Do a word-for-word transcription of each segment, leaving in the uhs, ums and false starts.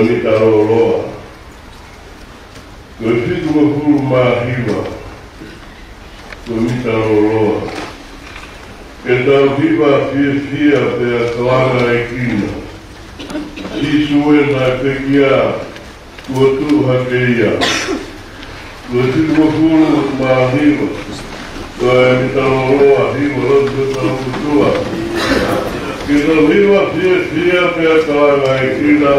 Mita lōloa. Ko e fitungofulu mā hiva. Ko e mita lōloa. Ke tau hiva fiefia pea kalanga e kina. Sīsū ē naʻe pekia, kuo tuʻu hake ia. Ko e fitungofulu mā hiva. Ko e mita lōloa, hiva lotu ke tau kutua. Ke tau hiva fiefia pea kalanga e kina.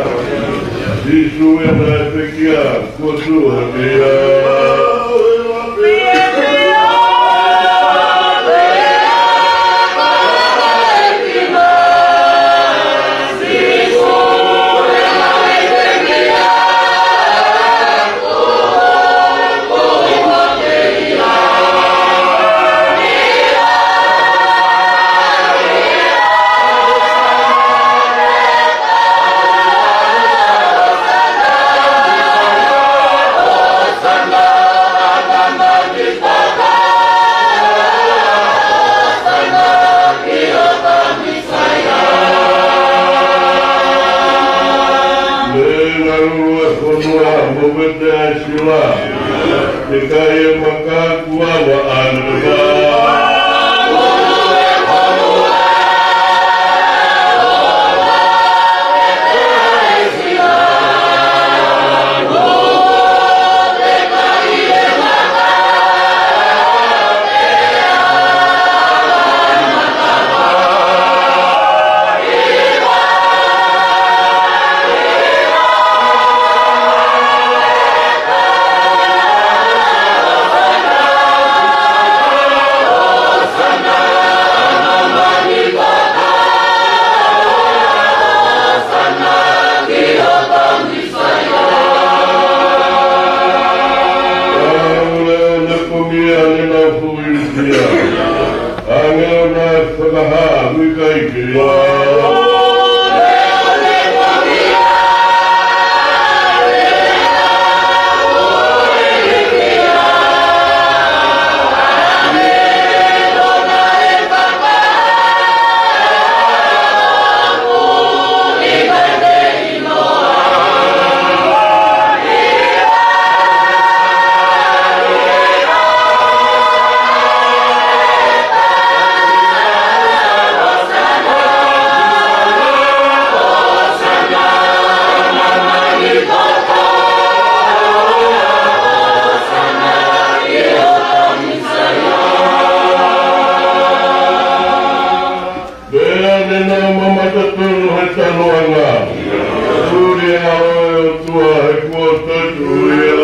Sīsū ē naʻe pekia, kuo tuʻu hake ia. Lea ngalulu e fonua, movete ʻa e sila, ʻikai e maka kuo ava ʻanepā. Pea ʻoku ne kumi ʻa e nau fuʻu ilifia. ʻĀngelo naʻe fakahā, ʻoku ʻikai ke ʻi ai. Pea ne nau mamata tonu he talanoa. Tuli ʻa e ʻOtua he kuo toetuʻu ia.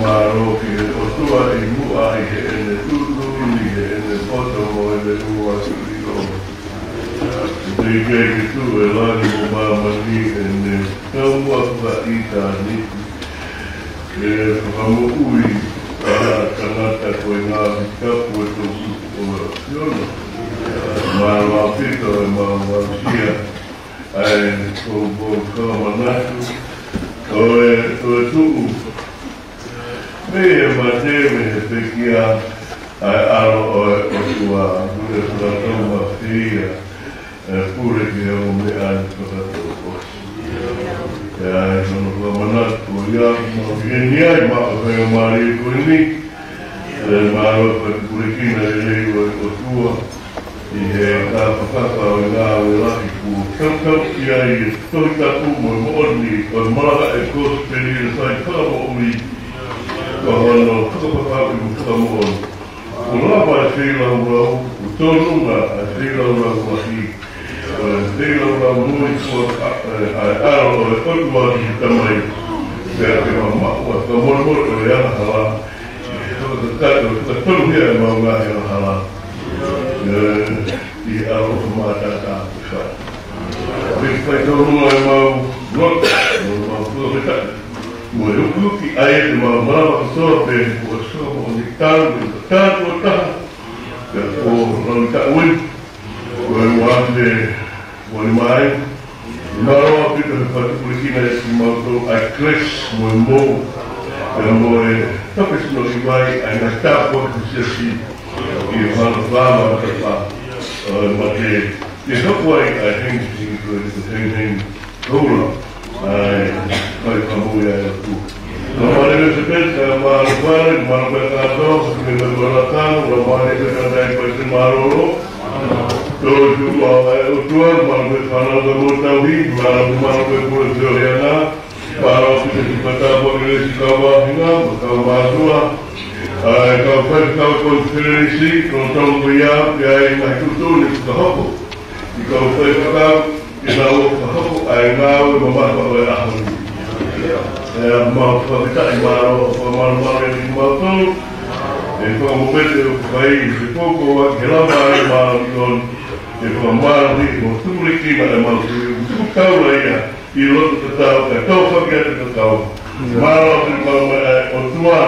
Mālō ki he ʻOtua ʻi muʻa ʻi heʻene tuʻutuʻuni, ʻi heʻene poto mo ʻene ua suli o. Teʻeki ai ke tuʻu ʻa langi mo māmani ʻi heʻene taumuʻa fakaʻitāniti. ʻE fakamoʻui ʻa e tangata ko e ngaahi tapu ʻe tolu ʻo Siona. Mālō ʻaupito ʻemau aʻusia ʻa e ko e fakamanatu ʻo e, ʻo e tuʻu mei he mate, mei he pekia, ʻa e ʻAlo ʻo e ʻOtua, pule fakatau mafeia, ʻe pule ki he ongo meʻa ni fakatau ʻosi. ʻE ʻi ai hono fakamanatu ko ia, mau ʻi heni ai, mau ʻi he mālie ko eni, ʻe mālō fakatupulekina e lelei ʻo e ʻOtua, ʻi he kāpakapa ʻo e ngāue lahi kuo kaukau ki ai e Tohi Tapu mo e moʻoni ʻo e malanga ʻa e kosipeli ʻe fai fakamoʻui, ko hono fakapapauʻi mo fakamoʻoni. Kuo lava e feilaulau, kuo tolunga e feilaulau lahi, ʻo e feilaulau moʻui kuo ʻa, ʻa, ʻa e ʻAlo ʻo e ʻOtua ki he Tamai. Pea ke mamaʻo ʻa e fakamolemole ʻo e angahala, fakakakato, fakatonu ia ʻemau ngaahi angahala. ʻE, ʻi he ʻaloʻofa mātaʻataʻa ʻoku fai. Pea ke fai tonu ʻemau lotu, mo ʻemau fakafetaʻi. Mo e ukiuki ʻa ia te mau malava kotoa pē, kuo ʻosi fakamoʻoni talu, talu ʻo taha. Pea kuo lau taʻu eni, ko e uafe, kuo ʻi mai. Mālō ʻaupito he fakatupulekina ʻe kimautolu ʻa e kelesi mo e mou, pea mo e fakasino ʻi vai ʻa e ngaahi tāpuaki ʻa e siasi ʻi he fana fama tapa ʻo e mate. ʻI he hoko ai ʻa e hengihengi ko e hengihengi koula, ʻa e fai fakamoʻui ʻa e ʻOtua. Mālō e sepeti, mālō fale, mālō e kātoa, ke me mālō kano, mālō e kātoa, mālō. Tō e tuʻu ʻa e ʻOtua, mālō e fānau ka mo tauhi, mālō, mālō e pule teo he ana, mālō ki he pata mo e lesi kau vahenga, mo e kau mātuʻa, ʻa e kau faifekau konifelenisi, ko e tau ko ia, pea ʻi ai ngaahi tuʻutuʻuni kuo hoko ʻi he kau faifekau, ke nau fakahoko ʻa e ngāue mamafa ʻo e ʻaho ni. ʻE mau fakafetaʻi, mālō, fakamālō mālō ʻiate kimautolu. ʻE fakamomete ʻo fai, ʻe foko ʻa ke lava ai mālō ʻi on, ʻe fakamālō ʻi mo tupulekina ʻemau tui, tuku taula ia, ʻi loto tatau, kae tau faki atu tatau. Mālō ʻaupito ʻa e ʻOtua,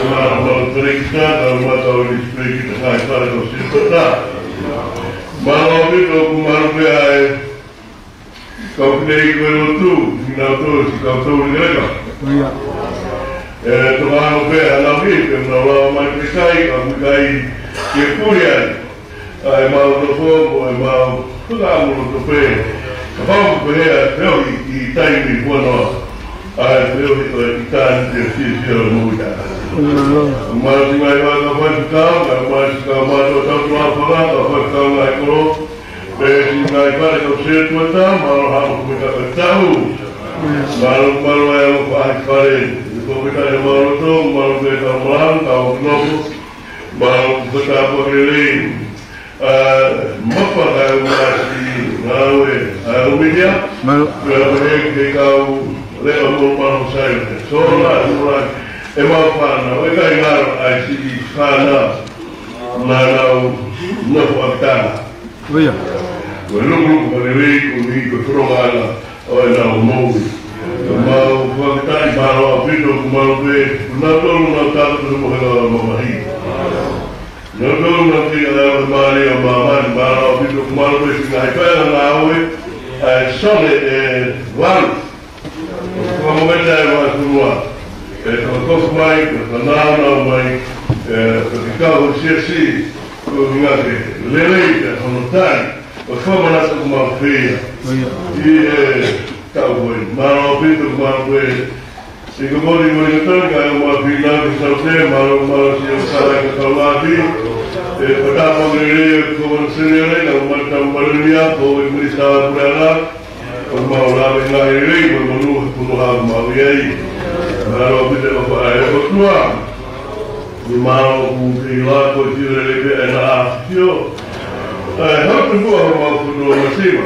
mālō ʻaupito ʻa e Perekitani, mālō ʻaupito ʻa e Perekitani, ngaahi fale ko Sipata. Mālō ʻaupito ʻoku mālō pē ʻa e kau fine ʻi he lotu, kinautolu, siʻi kau tau lekaleka. ʻIo. ʻE tokanga pē ʻa e lau ni, pea nau lava mai pē kai, ka ʻoku ʻikai ke puli ai ʻa ʻemau nofo mo ʻemau fakaʻamu loto pē. Kapau ʻoku pehē ʻa e feohi ʻi taimi huanoa, ʻa e feohi ʻo e ʻitāniti ʻo e siosio ʻo e moʻui taʻengata. ʻIo. Mālō siʻi ngaahi faifekau, ka mālō siʻi kau mātuʻa tau tuʻa fanga, kau faifekau ngaahi kolo, pea siʻi ngaahi fale kau setuata, mālō haʻamou kumi taʻu. Mālō, mālō e ʻaloʻofa ʻa e fale, ʻi he kumi taʻu ʻemau loto, mālō pē kau malangi, kau nofo, mālō ʻoku fakatāpuaki lelei. ʻA, mapa ka u masi, ngāue, ʻa, u media. Mālō. Pea pehē ki he kau leʻo mo mālō sai, sola, sola, ʻemau fānau, ʻe kai ngaro, ʻa e siʻi fānau, naʻa nau nofo ʻaki tana. ʻIo. Ko e lukuluku fakalelei ko eni ko e fononga ʻa ʻenau moʻui. Mau fakafetaʻi mālō ʻaupito, ko mālō pē, ko nautolu naʻa nau tākoto mo e ngaahi mamahi. Nautolu naʻa nau kei ʻa e mālie ʻo māmani, mālō ʻaupito, ko mālō pē siʻi ngaahi paenga ngāue, ʻa e sole ʻe valu. Ko e momenta ʻe valu ua. ʻE fakakofu mai, ʻe fanāunau mai, ʻe fakakau ho siasi, ko e ngaahi lelei, ʻe hono tali, ʻo fakamanatu ʻoku mau fai ia. ʻIo. ʻI he taʻu ko eni, mālō ʻaupito, mālō pē, ʻi he kau moni moni ka tau, ka ʻoku mau fai nā, ke sau te, mālō, mālō siʻo kālai ka tau ngāti, ʻe fakatāpuaki lelei, ko e kau senior, ka ʻoku mau tau mālō ia, ko e minisitā puleʻanga, ʻoku mau lave ngaahi lelei mo e monū he punuha ʻoku mau ʻi ai. Mālō ʻaupito ʻofa ʻa e ʻOtua. ʻI mālō ʻoku kei lava ko e tio lelei pē ʻena ʻafio. ʻE hau te mua homau fonua masiva.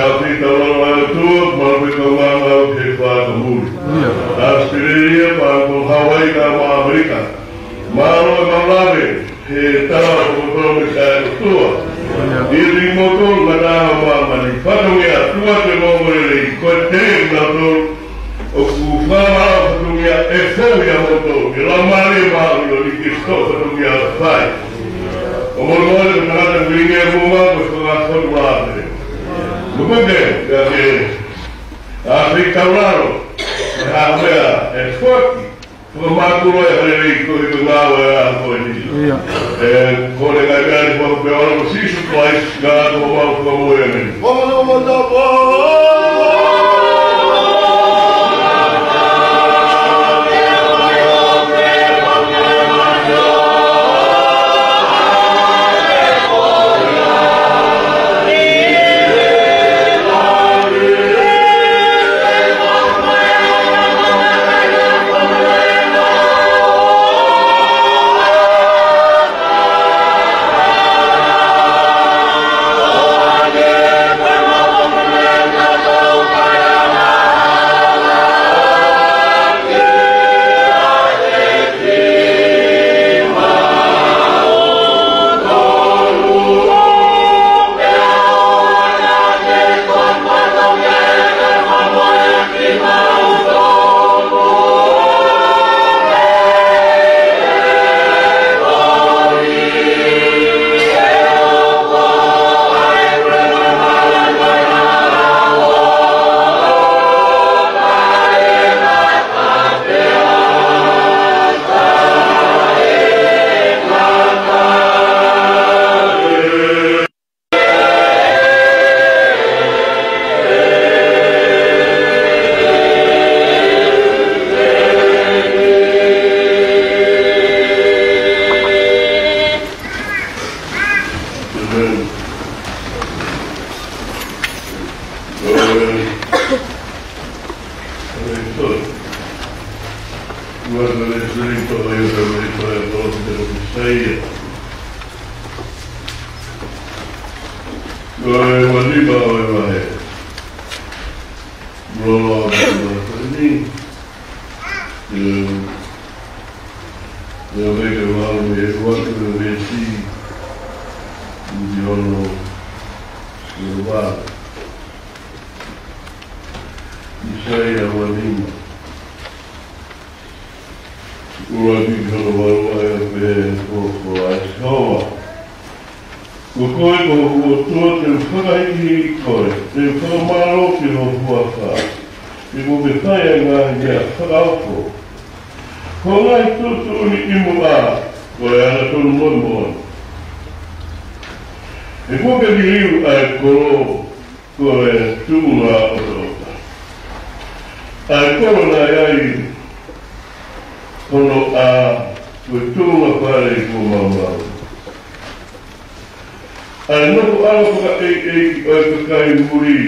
ʻAfilika Taulalo ʻa e ʻOtua, mālō pē kaungāngāue he fakamoʻui. ʻIo. ʻAositelēlia, pea mo Hauaiʻi kae ʻumaʻā ʻAmelika. Mālō e mālave he tala ʻo e kolomu ʻa e ʻOtua. ʻIo. ʻIo, ʻi moutolu ngataʻanga ʻo māmani, fatongia, tuʻu atu e ongoongolelei, ko e tele kinautolu ʻoku fakamālō fatongia ʻe fou ʻia moutolu, ʻi he Laumālie Māʻoniʻoni ke sio fatongia ʻoku fai. ʻOku molemole ko e tangata kuingia mo ma ko e fakafonu lave. Mo koe, ka ke, ʻAfilika Taulalo, ʻe hā meʻa, ʻe foki, fakamākulu e hale lei ko e ngāue ʻa ko eni. ʻIo. ʻE, ko e ngaahi meʻa ni ko e ʻAlo ko Sīsū Kalaisi, ka ko mau ko mau e meni. Ko e uanima ʻo e vahe. Lolo ʻa e vahe ni. Io, io, veike valu e ua ki he veesi ʻi ono ki he valu. ʻAisea uanima. ʻUluaki ki hono valu ʻa e pehē ko, ko ʻa Sihova. Ko koe ko hoku ʻOtua, te u fakahīkihiki koe, te u fakamālō ki ho huafa, he kuo ke fai ʻa e ngaahi meʻa fakaofo. Ko e ngaahi tuʻutuʻuni ʻi muʻa, ko e angatonu mo e moʻoni. He kuo ke liliu ʻa e kolo, ko e tuʻunga ʻotoʻota. ʻA e kolo naʻe ʻi ai hono ʻā, ko e tuʻunga fale kuo maumau. ʻa e nofo ʻa e fakaʻeiʻeiki ʻo e kakai muli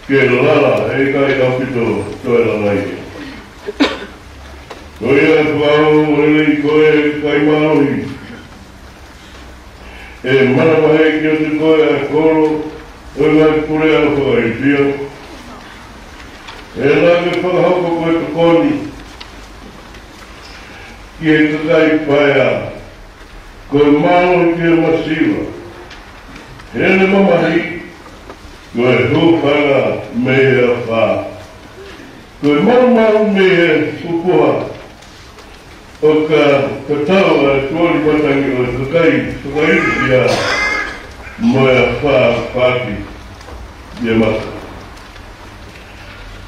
ke lala, ʻe ʻikai ʻaupito toe langa ia. Ko ia ʻe fakaongo lelei koe, ʻe kakai mālohi, ʻe manavahē kiate koe ʻa e kolo ʻo e ngaahi puleʻanga fakaʻeitia. ʻE naʻa ke fakahoko ko e tokoni ki he kakai paea, ko e mālohi ki he masiva, heʻene mamahi ko e hūfanga mei he afā, ko e malumalu mei he pupuha, ʻo ka tatau ʻa e tuʻoni matangi ʻo e kakai fakaʻeiʻeiki ia mo e afā faki ia mata.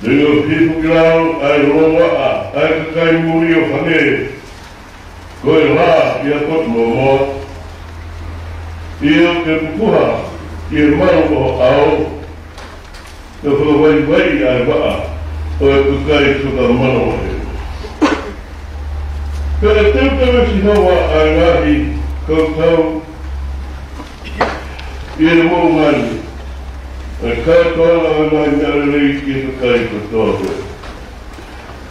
Te u hifo ki lalo ʻa e longoaʻa ʻa e kakai muli ʻo hangē ko e lā ʻi he potu mōmoa. ʻIo, ke pupuha ʻi he malu ʻo e ʻao, ke fakavaivaiʻi ʻa e vaʻa ʻo e kakai fakamanavahē. Pea ʻe teuteu ʻe Sihova ʻa e ngaahi kautau ʻi he moʻunga ni, ʻa e kātoanga ʻo e ngaahi meʻa lelei ki he kakai kotoa pē.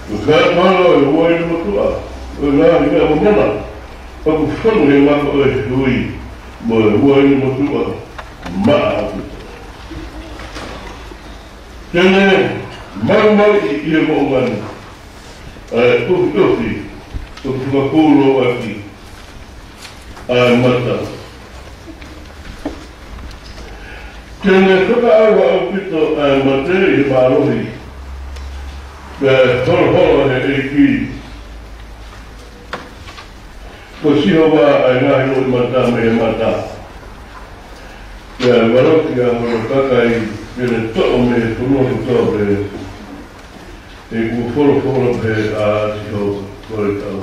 Ko e kātoanga ʻo e uaine motuʻa ʻo e ngaahi meʻa mamana ʻoku fonu he maka ʻo e hui, mo e uaine motuʻa maʻa ʻaupito. Te ne maumauʻi ʻi he moʻunga ni ʻa e ʻufiʻufi ʻoku fakapūlou ʻaki ʻa e mata. Te ne fakaʻauha ʻaupito ʻa e mate ʻi he mālohi, pea ʻe holoholo ʻe he ʻEiki ko Sihova ʻa e ngaahi loʻimata mei he mata, pea ʻe valokiʻi ʻa hono kakai, pea ne toʻo mei he fonua kotoa pē. ʻOku folofola pehē ʻa Sihova, ko e tau.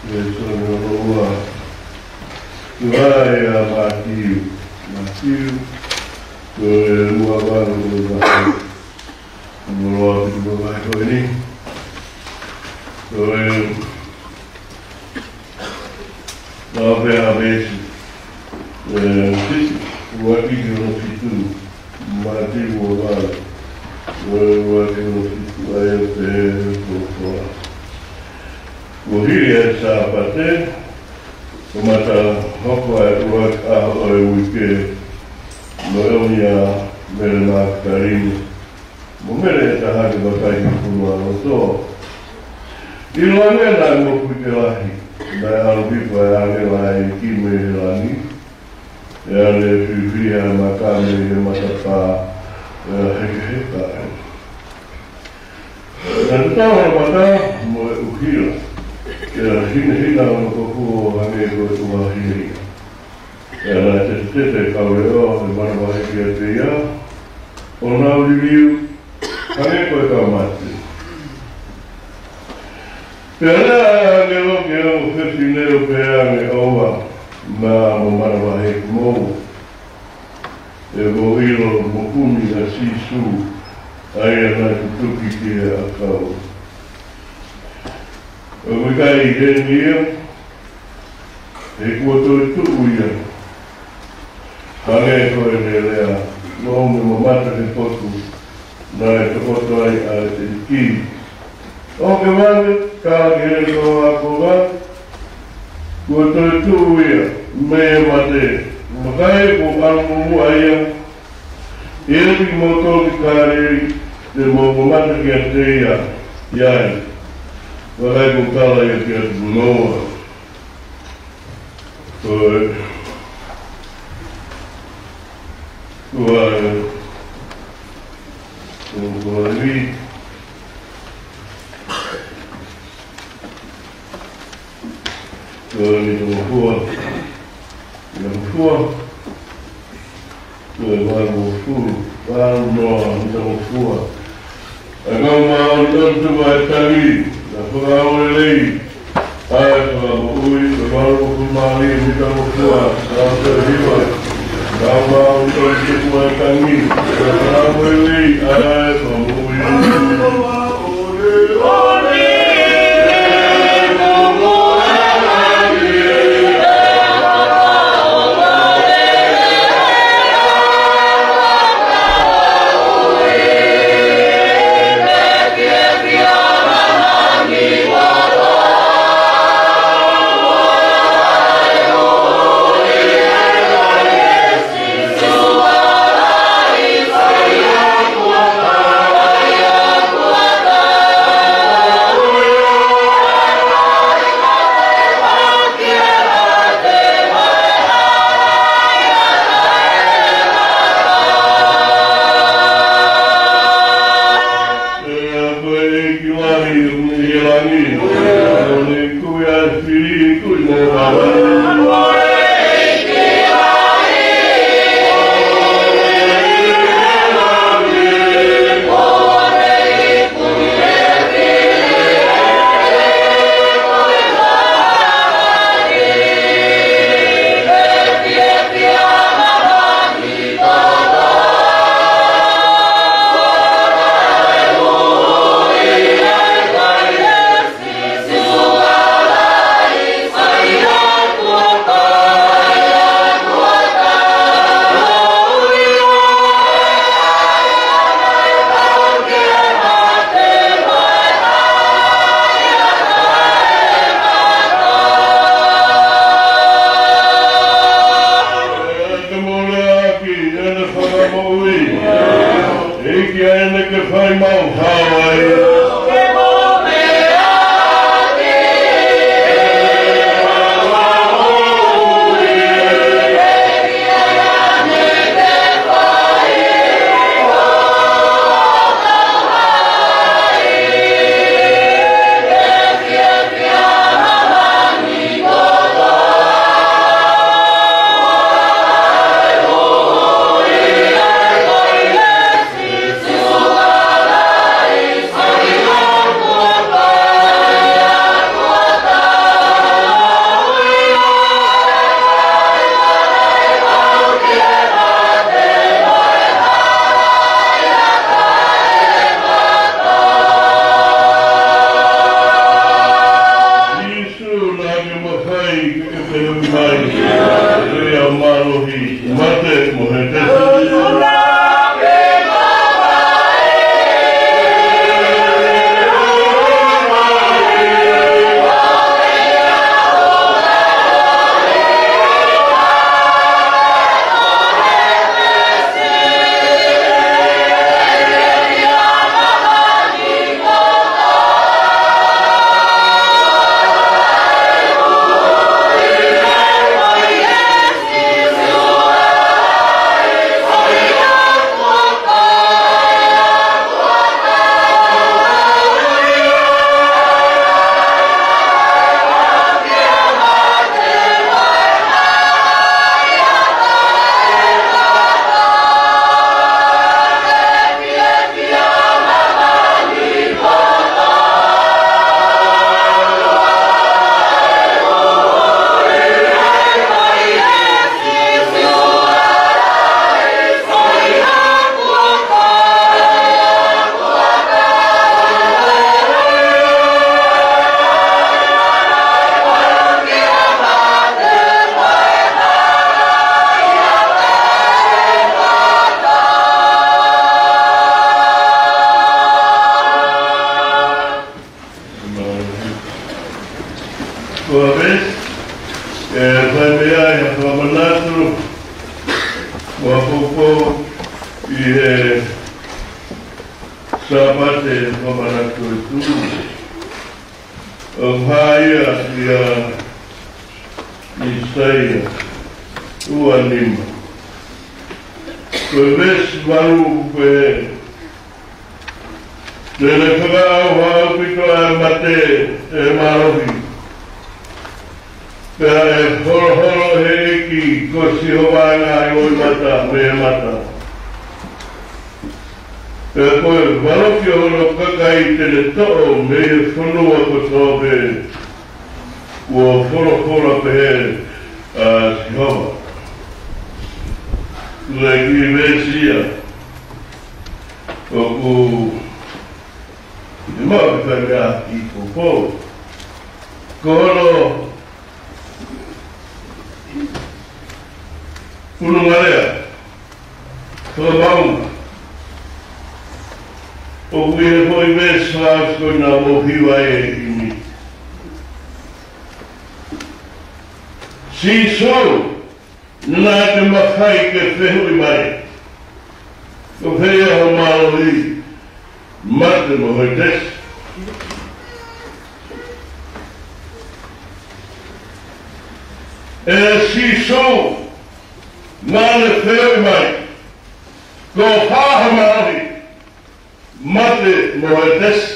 Lēsoni hono ua. Tuʻu ai ʻa Mātiu. Mātiu. Ko e ua valu ʻo e vahe. Mo loa ki he vahe ko eni. Ko e, naʻa pē ʻa e veesi, ē, fitu, ua ki hono fitu. Mātiu ua valu, ua ki hono fitu, ʻa ia ʻoku pehē hono ʻuhinga. Kuo hili ʻa e Sāpate, kuo mata hoko ʻa e ʻuluaki ʻaho ʻo e uike, naʻe ʻomi ʻa Mele Makitaline mo Mele ʻe taha ke vakai ki he fonualoto. ʻIloange naʻe moʻui ke lahi, naʻe ʻalu hifo ʻa e ʻāngelo ʻa e ʻEiki mei he langi, ʻo ne fiefia ʻi he maka mei he matapā, ʻo ne hekeheka ai. Naʻe tatau hono mata mo e ʻuhila, ʻo ne hinehina hono koko ʻo hangē ko e ʻuha hinehina. ʻO ne tetetete ʻa e kau leʻo ʻi he manavahē kiate ia, ʻo nau liliu hangē ko e kau mate. Pea lea ʻa e ʻāngelo ki he ongo fefine ʻo pehē ange, ʻOua naʻa mo manavahē kimoua. He mou ʻilo mo kumi ʻa Sīsū, ʻa ia naʻe tutuki ki he ʻakau. ʻOku ʻikai ʻi heni ia, he kuo toetuʻu ia, hangē ko ʻene lea, mou mamata ki he potu naʻe tokoto ai ʻa e ʻEiki. ʻOua ʻe vave, ka ki he kau ākonga, kuo toetuʻu ia mei he mate, vakai, kuo ʻalu muʻa ia. ʻI he ʻEiki mo toki Kāleli, te mou mamata kiate ia ʻi ai. Vakai, kuo tala ia kiate kimoua. Ko e, ko e, ko e, ko e vi. Ko e nima toko fā. Nima toko fā. Ko e valu toko fā, valu noa, nima toko fā. ʻA e kau māʻoniʻoni tuku ʻa e tangi, naʻa nau fakaʻaulelei ʻa e Fakamoʻui. Ko e valu toko fā, nima toko fā, valu toko hiva. Kau māʻoniʻoni tuku ʻa e tangi, naʻa nau fakaʻaulelei ʻa e Fakamoʻui. Hai, ke ke fehuʻi mai, ʻe ʻi ai ha mālohi, mate mo Hētesi? Ko e veesi, ʻe fai mei ai ha fakamanatu mo ha poupou ʻi he Sāpate Fakamanatu Toetuʻu. ʻOku hā ia ʻia ʻĪsaia ua nima. Ko e veesi valu ʻoku pehē: Te ne fakaʻauha ʻaupito ʻa e mate ʻi he mālohi, pea ʻe holoholo ʻe he ʻEiki ko Sihova ʻa e ngaahi loʻimata mei he mata. Pea ko e valoki ʻo hono kakai te ne toʻo mei he fonua kotoa pē, kuo folofola pehē ʻa Sihova. Ko e kiʻi veesi ia ʻoku ʻi ai e meʻa ke fai mei ai e kiʻi poupou. Ko hono fononga lea, fakamaʻunga, ʻoku ʻi he foʻi veesi fakaʻosi ko ena ʻoku hiva ai e ʻīmiti. Sīsū, naʻa ke mafai ke fehuʻi mai, ko fē ʻa hoʻo mālohi, mate mo Hētesi? ʻE Sīsū, naʻa ne fehuʻi mai, ko fē ʻa hoʻo mālohi, mate mo Hētesi?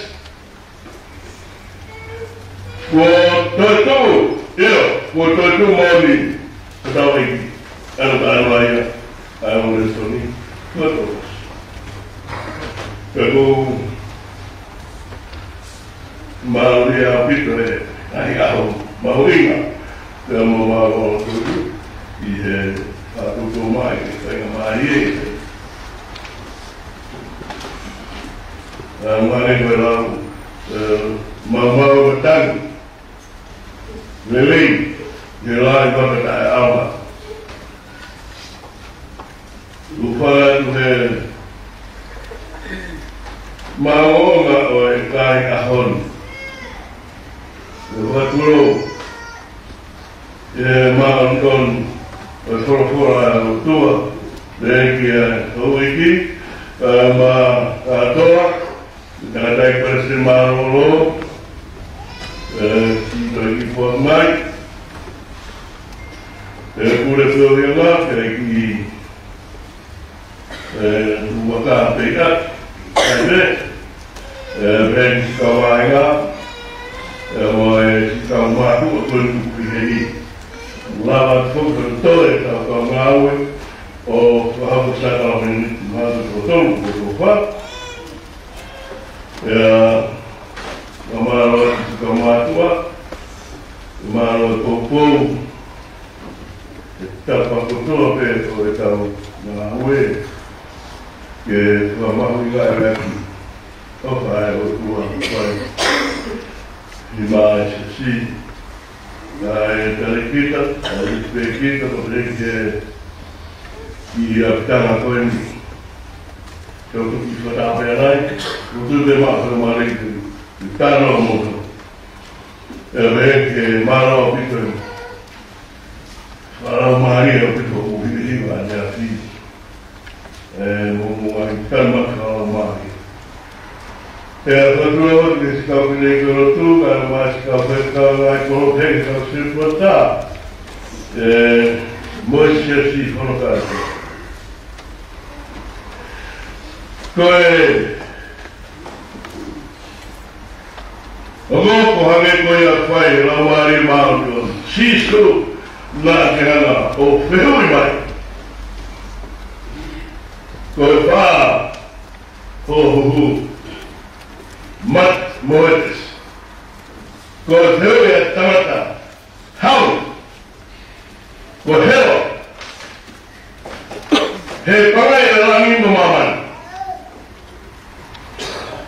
Kuo toetuʻu, ʻio, kuo toetuʻu moʻoni hotau ʻEiki. ʻAlu ka ʻalu ai ia, ʻalu lēsoni, kuo toetuʻu. Pea ʻoku mālie ʻaupito e ngaahi ʻaho mahuʻinga, pea mo mālō ʻi he faʻa tuʻutuʻu mai, ke faingamālie. ʻA, mare ko e lau, ʻe, maumau matangi lelei, he laʻi vaka taʻeʻaonga. ʻOku fai atu he maʻongoʻonga ʻo e ngaahi ʻaho ni, ʻe fakatulou ʻe he māʻoniʻoni ʻo e folofola ʻa e ʻOtua, pea ki he houʻeiki, ʻa, maʻa kātoa, tangataʻeiki palesiteni mālōlō, ʻe, ki he kau kiʻi foaki mai, ʻe, pule feohiʻanga, ʻe, ki ʻe, ua ka peka, ʻe, ʻe, ʻe, siʻi kau vaʻinga, ʻe, mo e siʻi kau mātuʻa ko eni ʻoku ʻi heni. Lava atu foki ke toe kau kau ngāue ʻo fakahoko e sākalamēniti, mātuʻa ko tolu, ko tolu fā. ʻE, ʻa, ʻa mālō atu siʻi kau mātuʻa, mālō e poupou, he tapa kotoa pē ʻo ʻetau ngāue, ke fakamahuʻingaʻi ʻaki ʻofa ʻa e ʻOtua, ʻofa ʻi he māʻa ʻo e siasi. Naʻe tali kita, naʻe pē kita, ko te ke ki a pitanga ko eni. Ke o tuki fata pe anai, o tu te ma fata ma rei tu, i tano mo tu. E ve ke maro pito. Fala mari o pito ku hivi hiva ni a fi. E, mo, mo, ai, tama ka o mai. E, a, ka tua o te si kau pine i koro tu, ka ma si kau pe ka ngai koro te ke kau se pota. E, mo si a si kono ka. Ko e, ʻOku ou hangē ko ia fai he Laumālie Māʻoniʻoni. Sīsū naʻa ke hanga ʻo fehuʻi mai. Ko e fā hoʻo huhu. Mat moetes. Ko e fehuʻi ʻa e tangata. Hau. Ko helo. He pangai ʻa e langi mo māmani.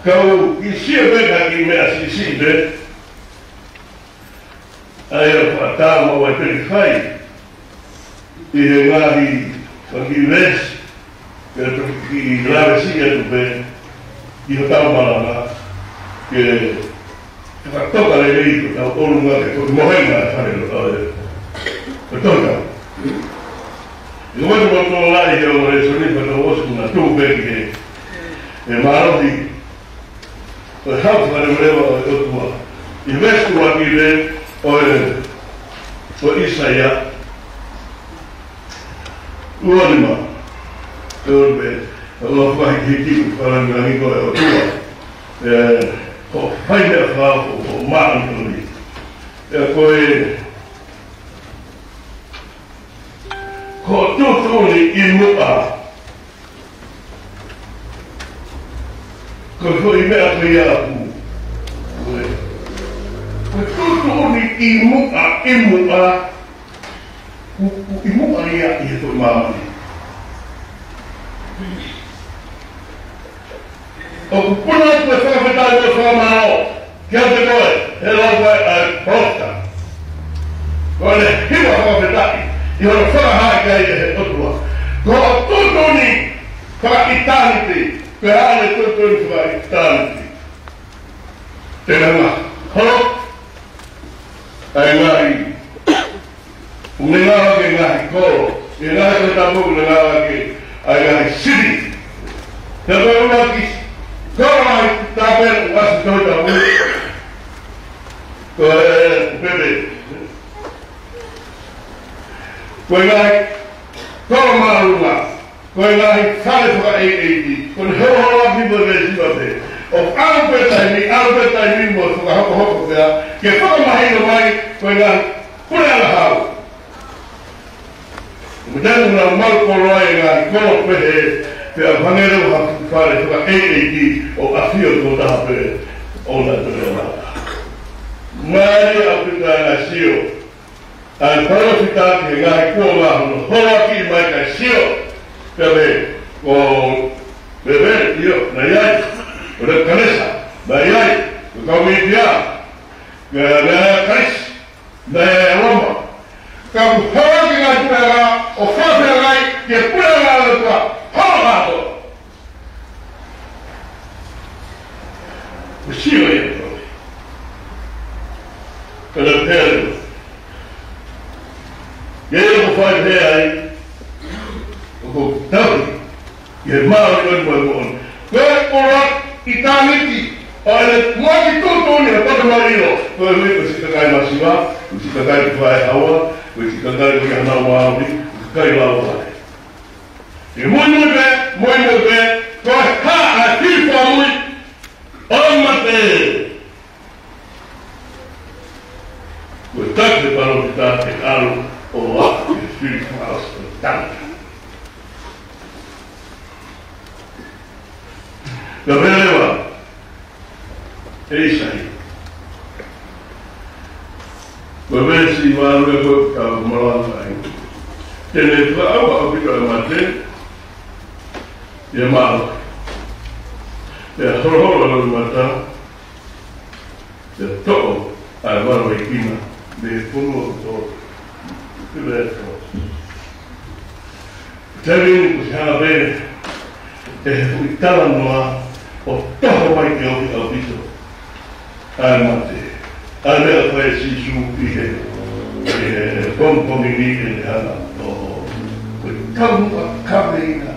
Kau ʻi sia pe ka ki meʻa sisi pe. ʻA ia ʻoku faʻa tā mo e peki fai. ʻI he ngaahi faki vesi. Ke toki lave siʻi atu pe. ʻI hotau malanga. Ke Fakatoka lelei ko tau ʻolunga ke ko mohenga e fale lo tau e. Ko tau tau. I watu mo tō lai he o le soni ka tau osu na tō peki he. E mālohi. Ko e hau fale malewa o e ʻOtua. I vestu wa ki le o e. Ko ʻIsaia. Ua nima. Tō pe. Ua fai ki ki fale ngangi ko e ʻOtua. E, ko fai mea fa, ko, ko māʻoniʻoni. E, ko e, ko tuʻutuʻuni ʻi muʻa. Ko e foʻi meʻa ko ia ʻaku. Ko e, ko tuʻutuʻuni ʻi muʻa, ʻi muʻa. Ku, ku ʻi muʻa ia ʻi he foʻi māmani. ʻOku puna atu e fakafetaʻi mo e fakamālō kiate koe, he lau ko ē ʻa e palōfita. Ko ʻene hiva fakafetaʻi, ʻi hono fakahā ki ai ʻe he ʻOtua. Ko e tuʻutuʻuni fakaʻitāniti, ko e hā ʻene tuʻutuʻuni fakaʻitāniti. Te nanga, holo, ʻa e ngaahi ʻUne ngāueʻaki e ngaahi kolo, e ngaahi ko tapu ʻune ngāueʻaki ʻa e ngaahi sili. Te u ʻuluaki kolo ai tape ʻuasi toi tapu. Ko e pepe. Ko e ngaahi kolo māʻolunga. Ko e ngaahi fale fakaʻeiʻeiki, ko e holoholoaki mo e veesi pē. ʻOku ʻalu pē taimi, ʻalu pē taimi mo fakahokohoko pea, ke fakamahino mai, ko e ngaahi puleʻanga hau. Mo tanu na malu kolo ai e ngaahi kolo pehē, pea hangē leva ha fale fakaʻeiʻeiki ʻo ʻafio ko taha pē, ʻo na tole ʻo na. Mālie ʻaupito ʻa e ngaahi sio. ʻA e palōfita ki he ngaahi kuonga hono holoaki mai kae sio. Pea me ko Bebele, ʻio, naʻe ʻi ai. Ko Nepukanesa, naʻe ʻi ai. Ko e kau Mītia, ko Nekalesi, naʻe ʻi Loma. Ka kuo holoaki e ngaahi puleʻanga, ʻo fafeangai, ke puleʻanga ʻo e ʻOtua, holo atu. Ko sio ia ko. Pela pela. Ia ia ko fai pē ai. ʻOku tau. Ia mau i ʻoe mo e moʻoni. Ko e ʻola ʻitāniti. ʻA e moʻoni tuʻutuʻuni ʻa e pata mai ʻilo. Ko e hui ko e siʻi kakai masiva. Ko e siʻi kakai ko e fai hawa. Ko e siʻi kakai ko e hana wawi. Ko e kakai lau ai. ʻE muimui pē, muimui pē, ko e hā ʻa e fili fāmui ʻo e mate. Ko e taki palōfita te ʻalu ʻo aʻu ki he fili fāmui ʻo e tangata. Ka pehē leva, ʻe ʻIsaia. Ko e veesi ʻe valu ko ē ʻoku tau malanga ai. Te ne fakaʻauha ʻaupito ʻa e mate, ʻi he mālohi. Pea holoholo ʻa e loʻimata, pea toʻo ʻa e valo ʻo e ʻekina. Mei he fonua kotoa. Ki lea kotoa. Tali ni ko e hanga pē ʻe he fuʻu talanoa ʻo toho mai ke ofi ʻaupito ʻa e mate. ʻA e meʻa ko ē ʻa Sīsū ʻi he, ʻi he pongipongi ni ʻene hanga ʻo, ko e taumuʻa kaveina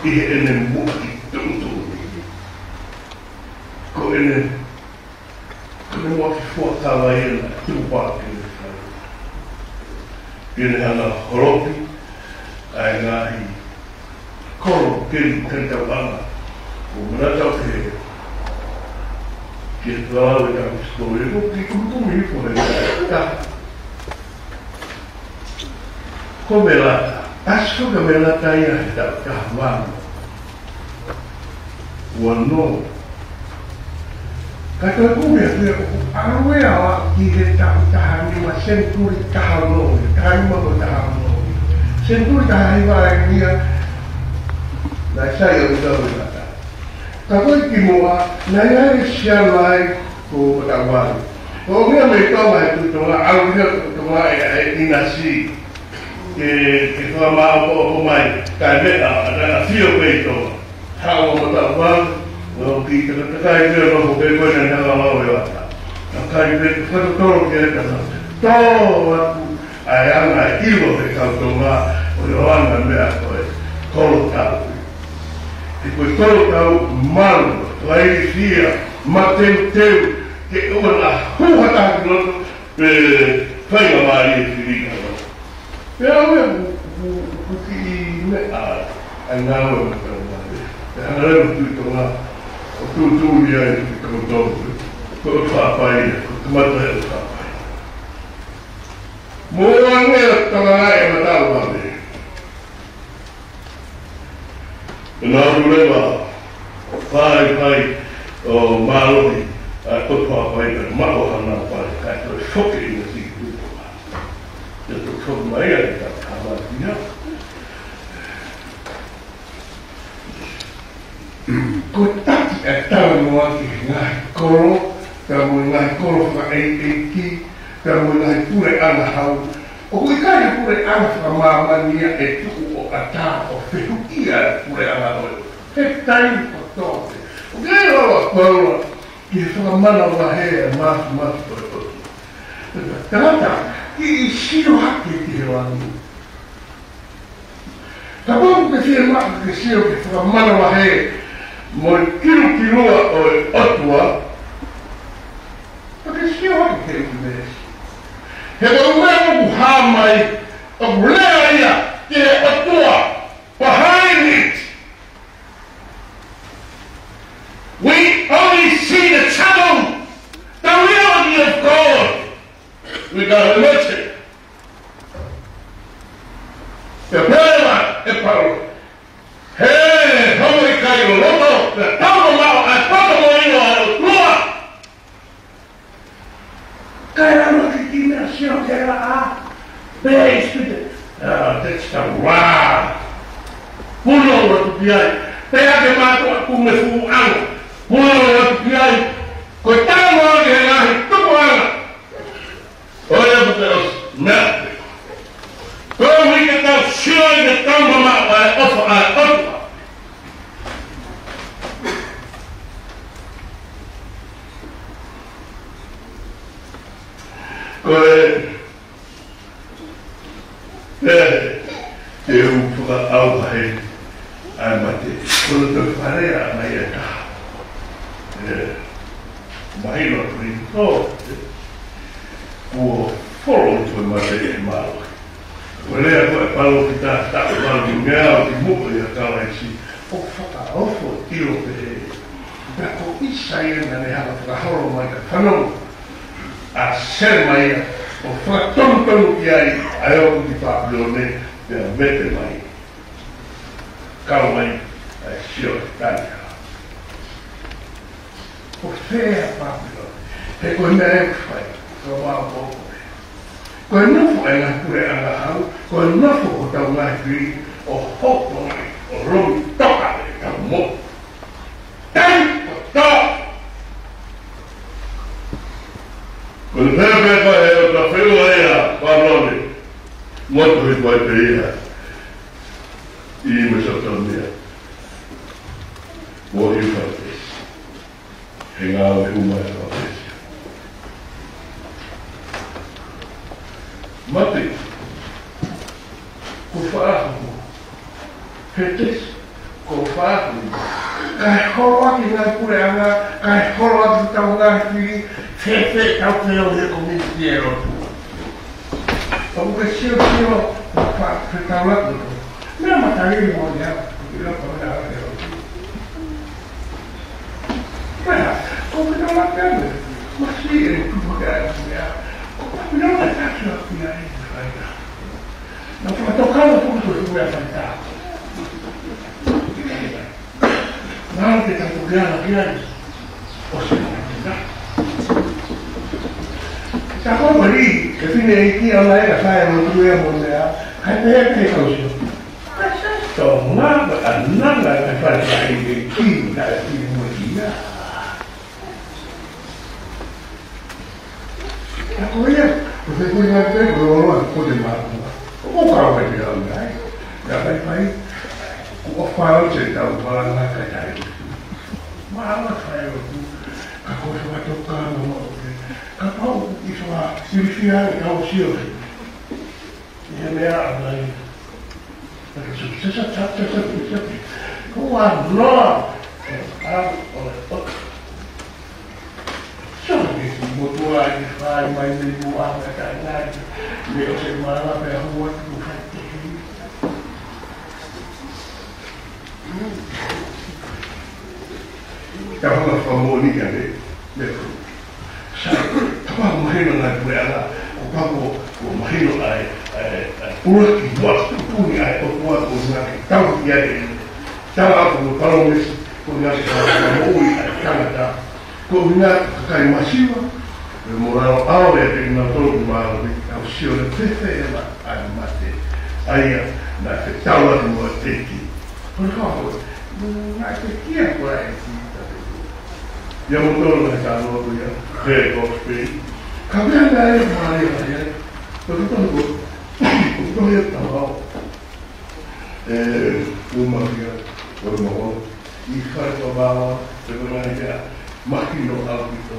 ʻi heʻene muʻaki tuʻutuʻuni. Ko ʻene Ko e muʻaki fuakava ia naʻe tuʻu pē ke ne fai. Ke ne hanga ʻo holoki ʻa e ngaahi kolo ke ne kai tauʻanga. ʻO manatu ke, ke tau ʻe tau stori, ko e kiʻi kumikumi hifo he taha. Ko Melata, ʻasi ko Melata ia he taʻu taha valu ua noa. Ka toe kumi atu ia ʻoku ʻalu ia ʻo aʻu ki he taʻu taha nima, senituli taha ono, taha nima mo e taha ono. Senituli taha hiva ʻa ia, naʻe sai ʻa Melata. Ka ko e kimuʻa, naʻe ʻi ai e siana ai ko Matavai. Ko e meʻa mei Tonga he Tuʻi Tonga, ʻalu ia ko Tonga ʻe, ʻe ʻinasi. Ke, ke fakamaʻopoʻopo mai, kae meʻa, ʻa, ʻa, ʻa fio pē ʻi Tonga. Haʻu ʻa Matavai, ʻo kiʻi takatakai pē ʻo nofo pē ko ē naʻe hanga ʻo lau e ata. Naʻe kai pē, ke fakatotolo ki ai ka tō atu ʻa e anga ʻe ʻilo ʻe he kau Tonga, ʻo e anga meʻa ko e kolotau. He ko e kolotau malu, lailifia, mateuteu, ke ʻoua naʻa hū ha taha ki loto, pe fai ha mālie fili ka loto. Pea ʻoku, ʻoku, ʻoku kiʻi meʻa, ʻa e ngāue ʻa Matavai. Pea hanga leva Tuʻi Tonga ʻo tuʻutuʻuni ai ki he kau Tonga. Ko e ʻOtu Haʻapai, ko e kamata ʻo e ʻOtu Haʻapai. Mo ange ʻa Tonga ʻe Matavai. Pea naʻa ku leva, fai, fai, ʻo mālohi, ʻa e ʻOtu Haʻapai, pea maʻu ha ngāue, kae toe foki ʻi he siki tupu. Te u foki mai ʻa e ta kama ia. Ko e taki ʻa e talanoa ki he ngaahi kolo, ka mo e ngaahi kolo fakaʻeiʻeiki, ka mo e ngaahi puleʻanga hau. ʻOku ʻikai ha puleʻanga fakamāmani ia ʻe tuʻu ʻo ʻatā ʻo fehuʻia e puleʻanga ʻo e ʻOtua. He taimi kotoa pē. ʻOku ʻi ai e lau ʻa Paula ki he fakamanavahē e māfimafi ʻo e ʻOtua. Tangata, kiʻi sio hake ki he langi. Kapau ʻoku ke fiemaʻu ke sio ki he fakamanavahē mo e kilukilua ʻo e ʻOtua, ʻoku ke sio hake ki he ʻunivēsi. He ko e ʻū meʻa ʻoku hā mai, ʻoku lea ia ki he ʻOtua. Behind it, we only see the trouble, the reality of God. We got a message. Pea pehē ʻe Paula, he homo ʻikai loloto, pea tau mamaʻo ʻa e fakamoʻoni ʻa e ʻOtua. Kae ʻalu ki he kiʻi meʻa sio ke la a. Pea ʻi Sipite. Ah, that's the wrong. Punou atu ki ai. Pea ke mātuʻa kuo mefuʻuʻanga. Punou atu ki ai. Ko e tama ʻo e ngaahi tupuʻanga. ʻOi ʻa puke ʻosi. Meʻa. Ko e ʻuhi ke tau sio ʻi he tau mamaʻo ʻa e ʻofa ʻa e ʻOtua. Ko e, ē, te u fakaʻauha he ʻa e mate. Ko e toe fale ʻa mai e taha. Ē, mahino atu ni ko, ē, kuo folo ʻi he mate ʻe he mālohi. Ko e lea ko e palōfita taʻu valu ngeau ki muʻa ʻia Kalaisi, ʻoku fakaofo ʻilo pehē. Pea ko ʻIsaia naʻa ne hanga fakaholo mai ka fanongo ʻa Selemaia, ʻo fakatonutonu ki ai, ʻa e ō ki Papilone, pea vete mai. Kau mai, ʻa e sio ki Tania. Ko fē ʻa Papilone? He ko e meʻa ʻoku fai, ko e maʻu ko e. Ko e nofo ʻa e ngaahi puleʻanga hau, ko e nofo ʻo hotau ngaahi fili, ʻo hoko mai, ʻo lomi toka ʻetau moʻui. Taimi kotoa. Ko e meʻa pē ko e Loto he kuai pē ia ʻi Mesopotamia mo ʻIufaletesi, he ngāue hū mai ʻa Pesia. Mate, ko Faʻaho, Hetesi, ko Faʻaho. Kae holo ʻaki ngaahi puleʻanga, kae holo ʻaki tau ngaahi fili, fēfē tau feohi he kominisitī ʻa e lotu. ʻOku ke siosio, fa-, fetaulaki. Meʻa matalili moʻoni ia, ʻi loto meʻa ʻa e lotu. Meʻa, ko fetaulaki ʻa e meʻa, masiʻi e tupu ke ʻai meʻa, ko Papilone ʻa e takiwaki ʻa e fai na. Na fakatokanga foki ko e meʻa fai na. Naʻa ke tapu ke ala ki ai. ʻO se na. Ka ko mali, ke fine i ki ala e ka fai mo tu e mo mea, hai pe he pe kau sio. Ka sa to nga ba ananga ka fai ka i ki ka i ki mo ki ya. Ka ko ia, ko se kui ngā te ko lolo ko te mākua. Ko ko kau e pia ngai. Ka kai kai, ko o whao te tau wala ngā kai kai. Māma kai o tu, ka ko se watoka na mo o te. Ka pau i wha, i whia i kau sio. Ia mea a mai. Ko a noa. A, o, o. Sio ke si motua i fai mai me mua me ka ngai. Me o se mala pe a hua tu fai te. Ka hanga whakamō ni ka me. Me ko. Sa, kapau mahino ngā puleʻanga, ko pako, ko mahino ai, ai, ai, ʻuluaki, ʻuluaki, tupuni ai, ʻOtua ko ngā ke tau ki ai, tala ko palōmesi, ko ngā ke tau moʻui ai, tangata, ko ngā kakai masiva, me mo lalo au e te ngā tolu mālo, me tau sio le pepe e ma, ai mate, aia, na te tau atu mo e teki. Ko le kau, na te kia ko ai, Ia mo tolo na ka no ia, he ko pe. Ka mea na ia ma ia ia. Ko to ko. Ko ia ta mau. E, uma ia, ko mau. I fai ko mau, te ko na ia. Mahino au ki to.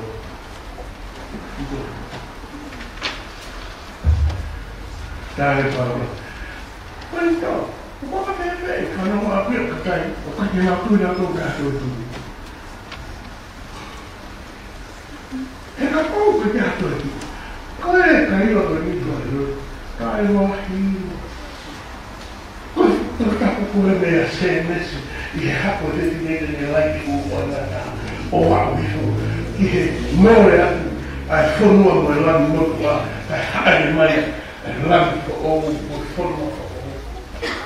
Tale pa. Ko to. Ko ka pe pe, ka no ma pe ka kai, o ka ke na tu na to ka to tu. He kapau ko te ato atu. Ko e kai o ko ni ko e lo. Kai o hi. Ko e tapu ko e mea se mesi. ʻI he hako te ti ne te ne lai ki ʻo ana ta. O wa o hifo. ʻI he mole atu. Ai fonua mo e lani motu a. Ai haʻane mai. Ai lani ko o mo fonua ko o.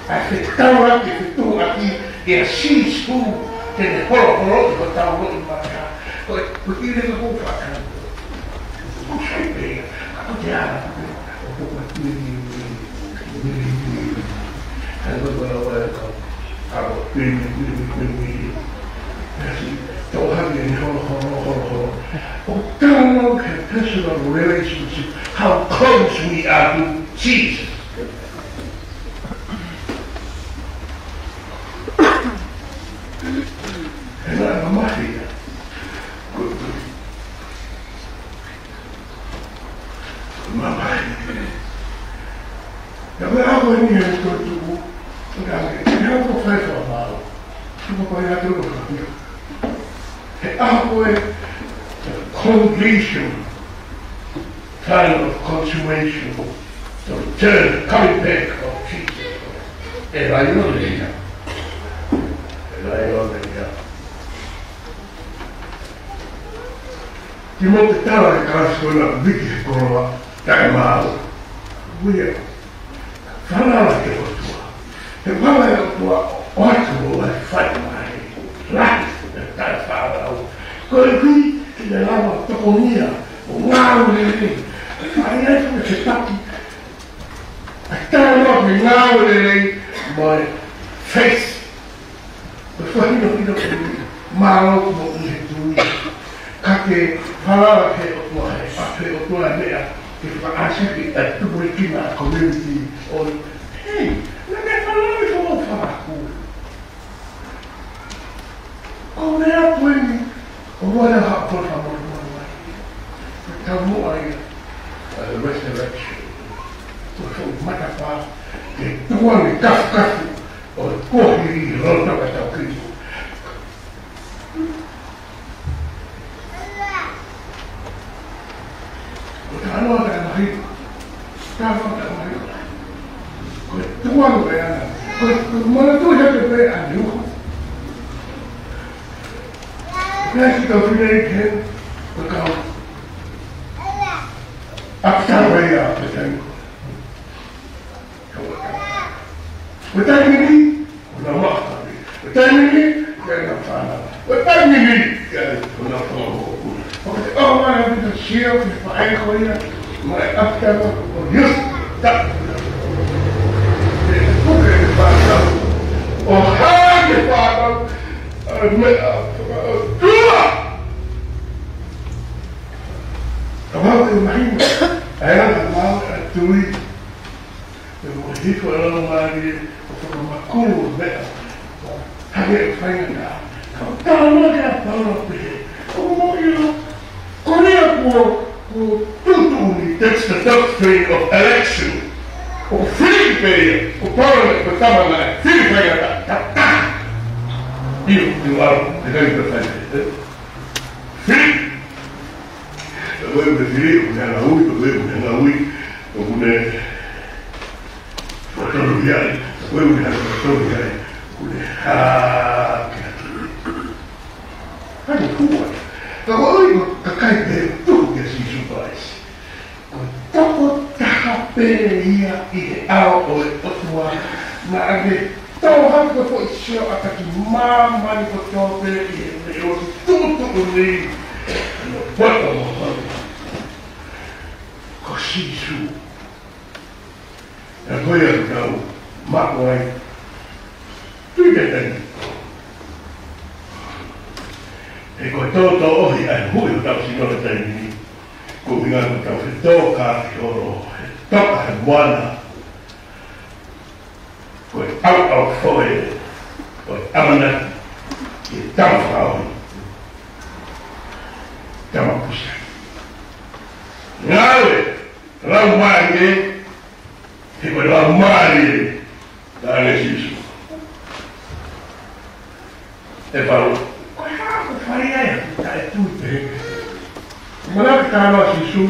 ʻA e fetaulaki, fetuʻaki, ʻia Sīsū, te ne holoholoʻi hotau loʻimata. Ko e, ko e ʻile ka kou faka. Ko sai pē ia, ka ko te ala pē, ʻo ko ko tui ni, ni, ni, ni, ni. Ka ko ko la wa ka, ka ko tui ni, ni, ni, ni, ni. Kasi, tau hake ni holo, holo, holo, holo. ʻO tala ke personal relationship, how close we are to Jesus. He naʻe mamahi ia. Mamahi. Ka me ako e ni he ko tuku. Ka me, he ako fai fa mao. Tuku pa ia tuku fa. He ako e consolation. Time of consummation, the return, coming back of Jesus. E lai o le ia. E lai o le ia. Ki mo te tala e kalasi ko na viki he koloa, tae mao. Uia. Falala ki he ʻOtua. He vala e ʻOtua ʻoatu ʻo e fai mai. Lahi e taʻefaʻalau. Ko e kui ki te lava tokonia ʻo ngāue lelei. Fai ai ko e fetaki. ʻA e tae loa ke ngāue lelei mo e faith. Ko e fakahinohino ko eni, mālō mo ʻi he tui. Ka ke falala ki he ʻOtua he, ʻa he ʻOtua e meʻa, ke Faʻa siki ʻa e tupulekina ʻa e community ʻo, hei, naʻa ke fanauʻi fo fāku. Ko e meʻa ko eni, ʻoua naʻa haʻu ʻo fakamolemole mai. Ko e taumuʻa ia ʻa e resurrection. Ko e foʻi matapā ke tuku ange kafukafu ʻo e kuohili ʻi loto ʻetau kino. Ko e talanoa taʻemahinga. Talanoa taʻemahinga. Ko e tuʻunga pē ʻana. Ko e, ko e manatuʻi hake pē ʻa e uho. Pea si tau fine i ke, ko e kau. ʻApitalo ia, ko e taimi. Ko e taimi ni, ko e nau maʻa. Ko e taimi ni, ko e nau fānau. Ko e taimi ni, ko e nau fānau. Ko e ʻaho mai ʻa Pita, sio ki he faʻē ko ia, mai ʻApitalo, ʻo Iusi, ta. ʻE puke e fānau. ʻO hā e fānau, ʻa e meʻa, ʻa e tua. Ka mau ke mahino, ʻa e anga mau ʻa e tui. Pea mo e hifo ʻa e Laumālie ʻo fakamakulu e meʻa. Hangē ʻoku faingataʻa. Ka ʻoku talanoa ki ai ʻa Paula ʻo pehē, ʻoku mou ʻilo, ko ia kuo, kuo tuʻutuʻuni, that's the doctrine of election. ʻOku fili pē ia, ko Paula ko e tama naʻe fili faingataʻa, taha. ʻIo, ʻio, ʻalu, ʻikai ke fai, ē? Fili. Ko e meʻa fili, ʻoku ne hanga ui, ko e meʻa ʻoku ne hanga ui, ʻoku ne fakatonu ai, ko e meʻa ʻoku ne fakatonu ai, ʻoku ne hake atu. Hake atu ai. Ka ko e ʻuhi ko e kakai pē ʻoku tuhu kia Sīsū Kalaisi. Ko e tokotaha pē ia ʻi he ʻao ʻo e ʻOtua, naʻa ne tō hake ko e foʻi sioʻata ki māmani kotoa pē ʻi he meʻa ʻo e tuʻutuʻuni. Ko e poto mo honi. Ko Sīsū. ʻA ia ko ia ʻoku tau maʻu ai. Tui pē taimi. He ko e tōtōʻohi ʻa e huʻi hotau sino he taimi ni. Ko e ʻuhinga ko ʻetau fetōkāteline holo, he toka he moana. Ko e ʻauʻaufoʻou, ko e ʻamanaki, ki he tama fakaʻohi. Tama pusa. Ngāue, Laumālie, he ko e Laumālie, naʻe ʻia Sīsū. ʻE Paula, ko e hā ʻoku fai ai ʻa e tui pehē? Manatu ki he talanoa ʻa Sīsū.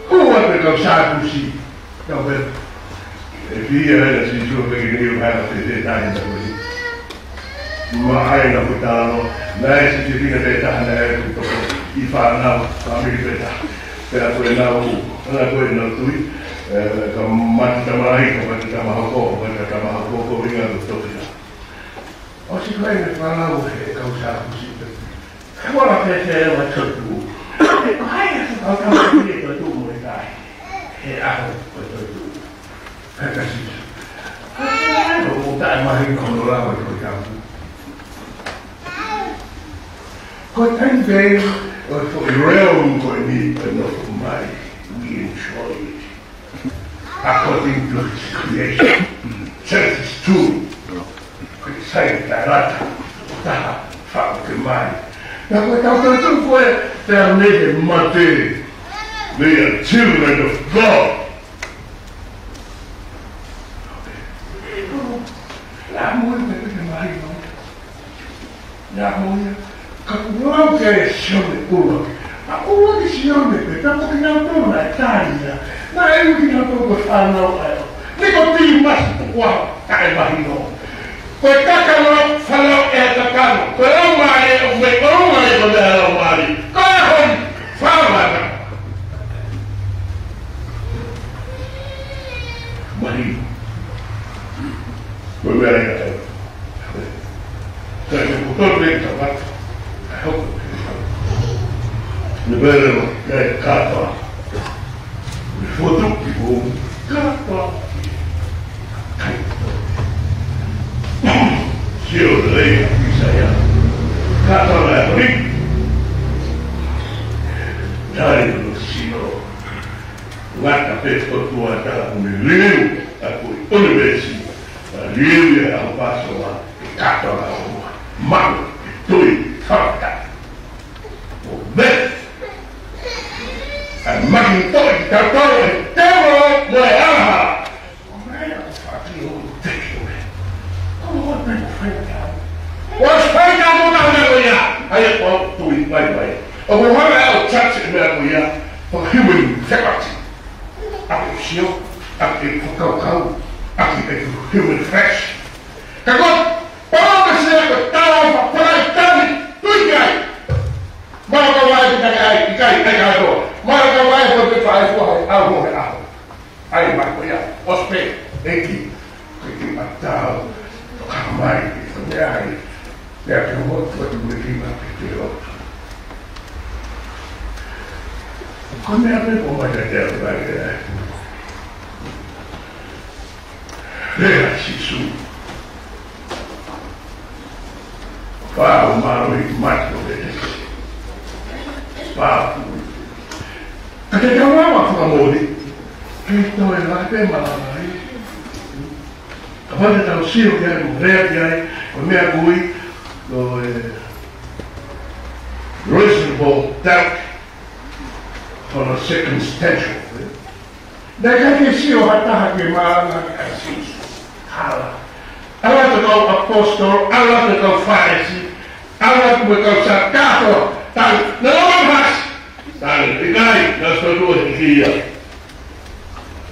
Ko e ua pē kau Sātusi, kau pē. ʻE fili ai ʻa Sīsū pē ki he ʻuhinga pē te tahi na ko eni. Mahalo ko e talanoa, naʻe ʻi ai e sipina pē taha naʻe tuʻu toko ʻi he fānau, fāmili pē taha. Pea ko ʻenau, ʻa ena ko ʻenau tui, ē, ka mate tamai, ka mate tamahoko, ka mate tamahoko, ko e ʻuhinga ko e tokina. ʻOsi ko ē naʻe fānau he kau Sātusi pē. Ko e ua pē te ua toetuʻu. Ko hai ʻa e kau Sātusi ʻe toetuʻu mo e tahi? He ʻaho ko e toetuʻu. Ka ko Sīsū. Ko e ʻuhinga ʻoku taʻemahino hono lava ʻi he Tohi Tapu. Ko e taimi pē ʻo e foʻi realm ko eni ʻoku nofo mai, we enjoy it according to his creation. Genesis two. Ko e sai taʻelata, taha, faʻo ke mai. Na ko e tau tau tau ko e, they are naked, mate. They are children of God. La mo e pepe ke mahi mai. Ia mo ia, ka kuo lau ke Sione ua. A ua ki Sione pē, ka ko kinautolu naʻe tali ia. Naʻe ui kinautolu ko e fānau ʻa e ʻOtua. Nikotīmasi, ko e ʻuhinga taʻemahino. Ko e kakano, fānau ʻa e kakano. Ko e Laumālie, ʻoku mei ʻolunga ia ko e Laumālie. Ko e hon, fānau. Mahino. Ko e meʻa ia. Ka ko e kotoa pē ka mata. Ka hoko. Ne pere mo, ka e kapa. Ne fotu ki ko. Kapa. Kai. Sio lei a Isaia. Kapa na e hori. Tali no sino. Ngata pē ʻOtua, tala ʻoku ne liliu ʻa e ʻunivēsi. Liliu ia ʻa e ʻAfio Pāsoa, ʻe kātoa ʻo maʻu ʻa e tui fakataha. ʻO ve. ʻA e makintoʻi kitautolu ʻe he tēvolo mo e angahala. ʻO meʻa ʻoku fakaʻilo ʻoku teke ʻo e. ʻOku ʻikai ko e fai ʻa e. ʻOku fai ʻa e meʻa ko ia. ʻA ia ʻoku tui mai mai. ʻOku hanga ʻe au ʻo touch e meʻa ko ia. Ko e human faculty. ʻA e sio, ʻa e fakakaukau, ʻa e human flesh. Ka ko e palōmesi ia ko e tala ʻoku fai tani, tui ki ai. Mālō ka vae ki takai, ʻikai, ʻikai kātoa. Mālō ka vae ko e fai fua hai, au mo he aho. ʻAi mai ko ia, ʻosi pē, ʻEiki, ko e kiʻi matau, toka mai, ko e meʻa ai, pea ke mo, ko e tu me ki ma ke te o. Ko e meʻa pē ko mai ka te o, ka te o. Lea Sīsū. Pau mālō i matu e. Pau. Ka te kau ava fakamoʻoni. Ke toe lahi pē malanga ai. Kapau te tau sio ki ai, mo lea ki ai, ko e meʻa ko ē, ko e reasonable doubt, ko e circumstantial, ē? Naʻe ʻikai ke sio ha taha ki he malanga ʻa Sīsū. Hala. ʻAlu atu e kau ʻaposetolo, ʻalu atu e kau Fālesi, ʻalu atu e kau Sākato, tali, naʻa nau hasi. Tali, ʻikai, naʻa nau sio atu ʻo hiki ia.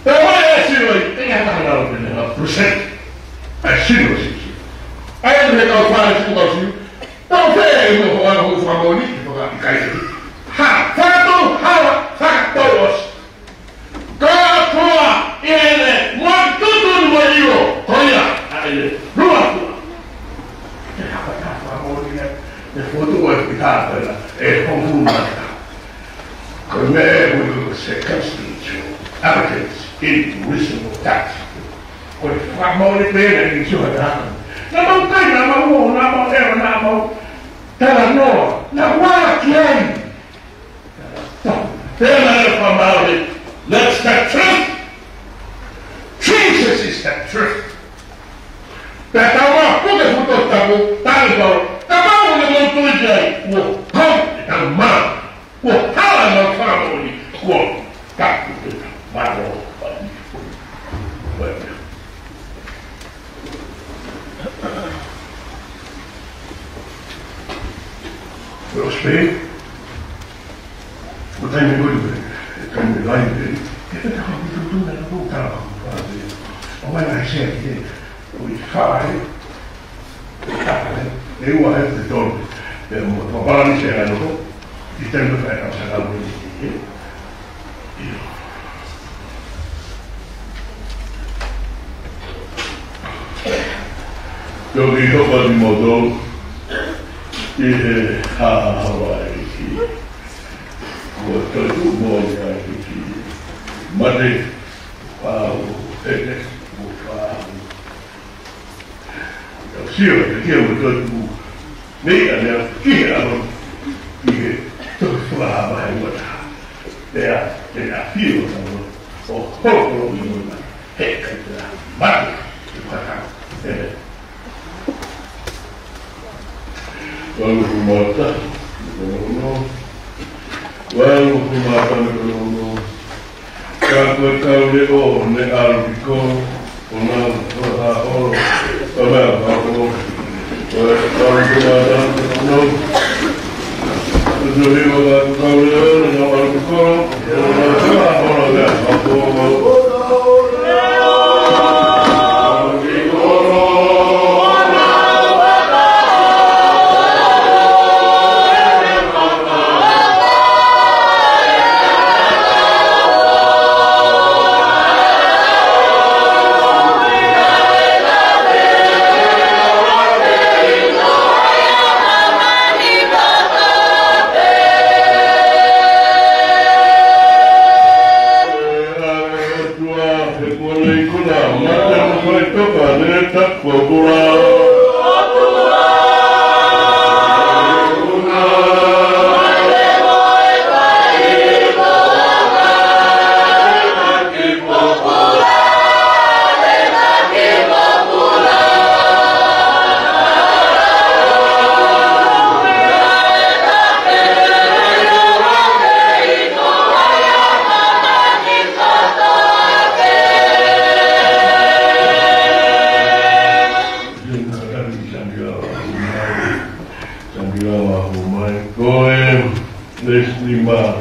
Pea ʻoku ʻi ai e sino ai, ʻe ʻi ai ha taha naʻa nau pehē ʻe present ʻa e sino ʻo Sīsū. ʻA ia ko e kau Fālesi mo e kau Siu, tau pehē ʻe mo faka-, mo fakamoʻoni, faka-, ʻikai. Ha, fakatau, hala, fakatau ʻosi. Kātoa ʻi heʻene motutu ni mo e ʻilo, ko ia, ʻa ʻene lua tua. Te hapa taha moʻoni ia, te fotu ʻo e pita pela, ʻe hongofulu mā taha. Ko e meʻa ʻoku ui ko e circumstantial evidence in reasonable doubt. Ko e fakamoʻoni pē ia ʻi he sio ha taha. Naʻa mau kai, naʻa mau ō, naʻa mau ʻeva, naʻa mau talanoa, naʻa mau ala ki ai. Pea naʻe fakamālō, that's the truth. Jesus is the truth. Pea tau ō ʻo puke fuʻu Tohi Tapu, tali kolo, kapau ʻoku mou tui ki ai, kuo pau ʻetau maama, kuo hala ʻetau fakamoʻoni, kuo tapu ʻetau maama. Ko e ʻosi pē, ko e taimi ko ē, ko e taimi lahi pē, ʻe te taha ki tutu na ko tala ko pā pē. ʻO mai ngai sea ki te, ʻo i fā ē, ʻe taha ē, ʻe ua ē, ʻe tolu. ʻE mo tō palani se ano ko, i taimi ko ē ka sa ka mo i ē. Toki hopa ni moto, ʻi he hahawa ʻEiki. Kuo toetuʻu moʻoni ʻa e ʻEiki. Mate, pau, ʻete, kuo pau. Tau sio, te kia mo toetuʻu. Nei a lea, ki he ʻaho, ki he toki fakahā mai ua taha. Pea, te a fio na mo, ʻo holo mo na, he kai te a, mate, te fakahā. ʻĒmeni. Valu huma ta, no, no, no. Valu huma ta, no, no, no. Ka ko e kau leʻo ne ʻalu ki kolo, ʻo nau fakaholo, ʻo nau fakaholo. Ko e kau leʻo ne ʻalu ki kolo, ʻo nau fakaholo, ʻo nau fakaholo. Veesi nima.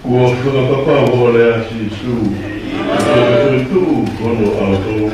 Kuo fakapapau ʻa e lea ʻa Sīsū, ʻo fakatuʻutuʻu hono ʻautolu.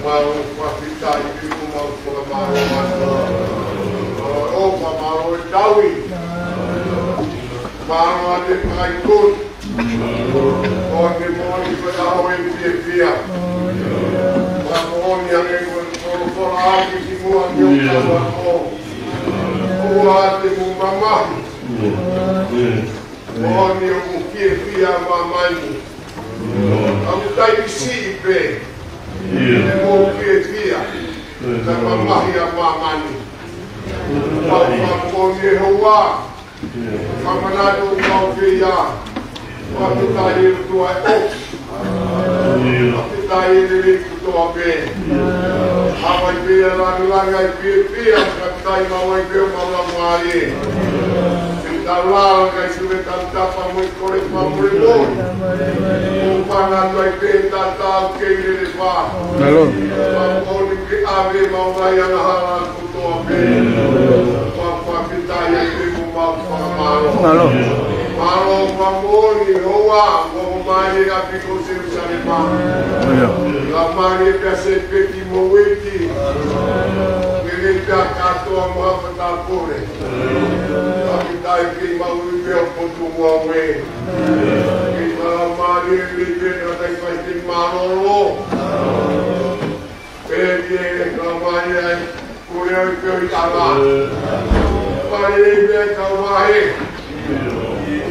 Mau fakafetaʻi, mau fakamālō atu. ʻOfa, mālō e tauhi. Mālō ʻa e fakaʻikuna. ʻOku moʻoni ko e ʻaho ʻo e fiefia. Pea moʻoni ange ko e folofola ʻa e ʻEiki ki muʻa ki hoʻo kau ako. ʻOua te mou mamahi. Moʻoni ʻoku fiefia ʻa māmani. ʻOku taimi siʻi pē te mou fiefia, kae mamahi ʻa māmani. Pea ʻoku moʻoni ʻe Sihova. Fakamanatu ʻoku mau fiefia. Fakafetaʻi ʻOtua ʻoku. Fakafetaʻi e lelei kotoa pē. Haʻu ai pē ʻa e lāngilangi ʻa e fiefia, fakafetaʻi maʻu ai pē ʻo mau lava ai ē. Ke tau lava kae sule tau tapa mo e kole fakamolemole. ʻOku fakamanatu ai pē ʻa e tatau kei lele pā. Mālō. Mau kole ke ʻave mau ngaahi angahala kotoa pē. Mau fakafetaʻi ai pē mo mau fakamālō. Mālō. Mālō fakamoʻoni ʻOtua, ʻoku mau ʻi he ʻapi ko Selusalema. Mālō. Ka mau ʻi he pea se peki mo ueiti. Mele pea kātoa mo ha fakapole. Fakafetaʻi kei maʻu ʻi he potu ua ue. Kei maʻu mālie ʻi he pena tai fai kei mālōlō. Pea ke kau mai ai, kule ʻo i peo i tala. Pea ʻi he pea kau mai.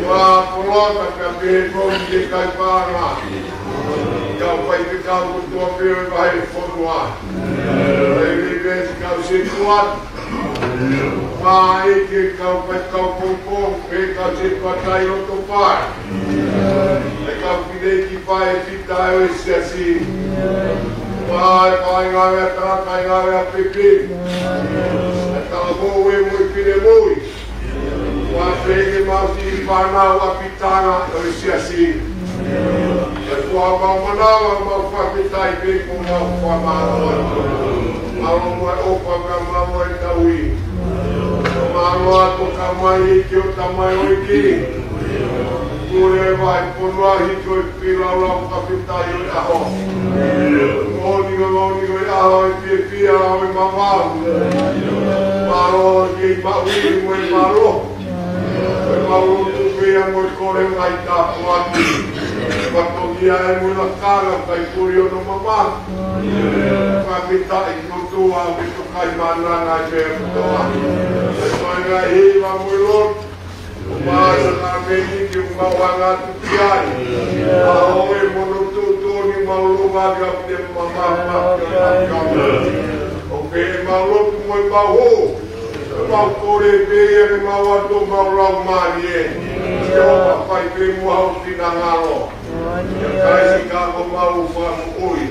Ua polota ka pē ko ke kai panga. Kau fai ke kau kotoa pē ʻo e vahe fonua. Pea ʻi he pea kau se kuat. Pea ʻi he kau fai kau poupou, pea kau se kuat ai loto pā. Pea kau pile ki pā e fita ʻo e siasi. Pea ʻi he ngaahi ʻata, ʻi he ngaahi ʻapepe. ʻE tala mo e mo e pile mui. Pea pehē ke mau siʻi fānau ʻapitanga ʻo e siasi. ʻE ʻOtua mau manava, mau fakafetaʻi pē mo mau fakamālō. Mālō mo e ʻofa ka mālō e tauhi. Mālō atu ka mai ʻEiki ʻo Tamai ʻEiki. Kule ʻa e vahefonua hiki ʻo e feilaulau fakafetaʻi ʻo e ʻaho. Moʻoni, moʻoni ko e ʻaho ʻo e fiefia ʻo e mamahi. Mālō ke maʻu ʻi he mo e mālō. Ko e mau lotu pea mo e kole mai tāpuaki. Fatongia e mo e lakanga kai kuri ʻo no mamahi. Fakafetaʻi kotoa ʻo e tokai mananga e pea kotoa. Ko e ngaahi hiva mo e lotu. Mai sa ka meni ki ʻoku mau hanga atu ki ai. ʻA ʻoe mo no tuʻutuʻuni mau lova ki ʻapi te mamahi. ʻO pē mau lotu mo e mau hū. Mau kole pē ia ke mau ʻalu ʻo mau lau mālie. Ke ʻoua fai pē muʻa ho finangalo. Kae ʻikai ko mau fakamoʻui.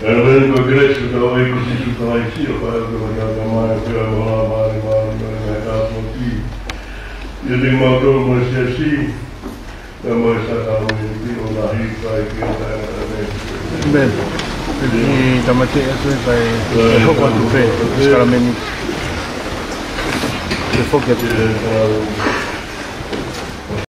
Amen. Ko e kelesi ʻa hotau ʻEiki ko Sīsū Kalaisi, ʻofa ʻa e ʻOtua ko e Tamai, ʻofa ʻa e ʻOtua ko e Laumālie Māʻoniʻoni, ʻa e ʻOtua ko e Siasi. Ia te mau tō mo e siasi. Ia mo e sākalamēniti ʻo lahi kai ki he taʻengata nei. Amen. Pea ki tamate atu e kai e hoko atu pē, sākalamēniti. Ke foki atu.